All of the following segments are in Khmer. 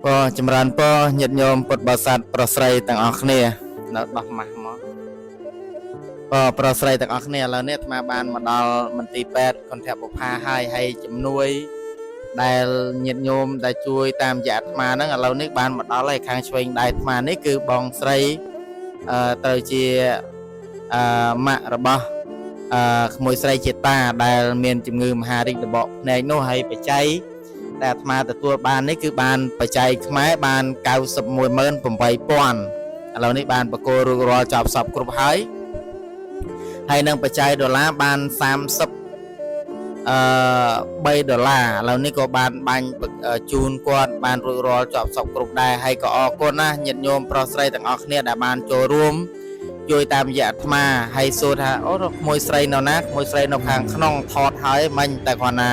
ពរចម្រើនពរញាតិញោមពុទ្ធបរិស័ទប្រុសស្រីទាំងអស់គ្នានៅដោះម៉ាស់មកពរប្រុសស្រីទាំងអស់គ្នាឥឡូវនេះអាត្មាបានមកដល់មន្ទីរពេទ្យគន្ធបុប្ផាហើយហើយជំនួយដែលញាតិញោមដែលជួយតាមរយៈអាត្មាហ្នឹងឥឡូវនេះបានមកដល់ហើយខាងឆ្វេងដៃអាត្មានេះគឺបងស្រីអឺត្រូវជាអឺម៉ាក់របស់អឺក្មួយស្រីជាតាដែលមានជំងឺមហារីករបកភ្នែកនោះហើយបច្ច័យ ដែលអាត្មាទទួលបាននេះគឺបានបច្ច័យខ្មែរបាន918,000ឥឡូវនេះបានបកគោរួចរាល់ចប់សពគ្រប់ហើយហើយនឹងបច្ច័យដុល្លារបាន30អឺ3ដុល្លារឥឡូវនេះក៏បានបាញ់ជូនគាត់បានរួចរាល់ចប់សពគ្រប់ដែរហើយក៏អរគុណណាញាតិញោមប្រុសស្រីទាំងអស់គ្នាដែលបានចូលរួមជួយតាមរយៈអាត្មាហើយសួរថាអូក្មួយស្រីនៅណាក្មួយស្រីនៅខាងក្នុងថតហើយមិញតែគាត់ណា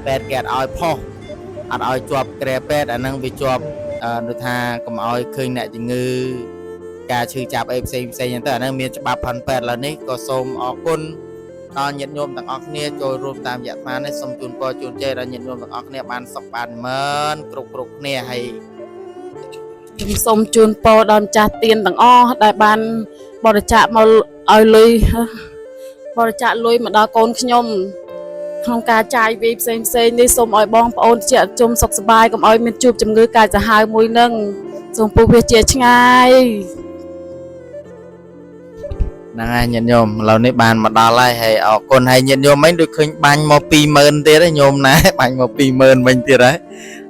ពេទ្យគេអត់ឲ្យផុស អត់ឲ្យជាប់ក្រែពេទ្យអាហ្នឹងវាជាប់អឺដូចថាកុំឲ្យឃើញអ្នកជំងឺការឈឺចាប់អីផ្សេងផ្សេងហ្នឹងទៅអាហ្នឹងមានច្បាប់ផនពេទ្យឥឡូវនេះក៏សូមអរគុណដល់ញាតិញោមទាំងអស់គ្នាចូលរួមតាមរយៈអាត្មានេះសូមជូនពរជូនជ័យដល់ញាតិញោមទាំងអស់គ្នាបានសុខបានម៉ឺនគ្រប់គ្រប់គ្នាហើយ ខ្ញុំសូមជូនពរដល់ម្ចាស់ទានទាំងអស់ដែលបានបរិច្ចាគមកឲ្យលុយបរិច្ចាគលុយមកដល់កូនខ្ញុំក្នុងការចាយវាយផ្សេងផ្សេងៗនេះសូមឲ្យបងប្អូនជាជុំសុខសប្បាយកុំឲ្យមានជួបជំងឺកាចសាហាវមួយនឹងសូមពុះវាជាឆ្ងាយ ហ្នឹងហើយញាតិញោមឥឡូវនេះបានមកដល់ហើយហើយអរគុណហើយញាតិញោមមិញដូចឃើញបាញ់មក20000ទៀតហើយញោមណា បាញ់មក20000វិញទៀតហើយ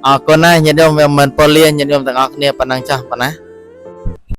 អរគុណណាស់ញាតិញោមវាមិនពលលាញាតិញោមទាំងអស់គ្នាប៉ុណ្ណឹងចុះប៉ុណ្ណា។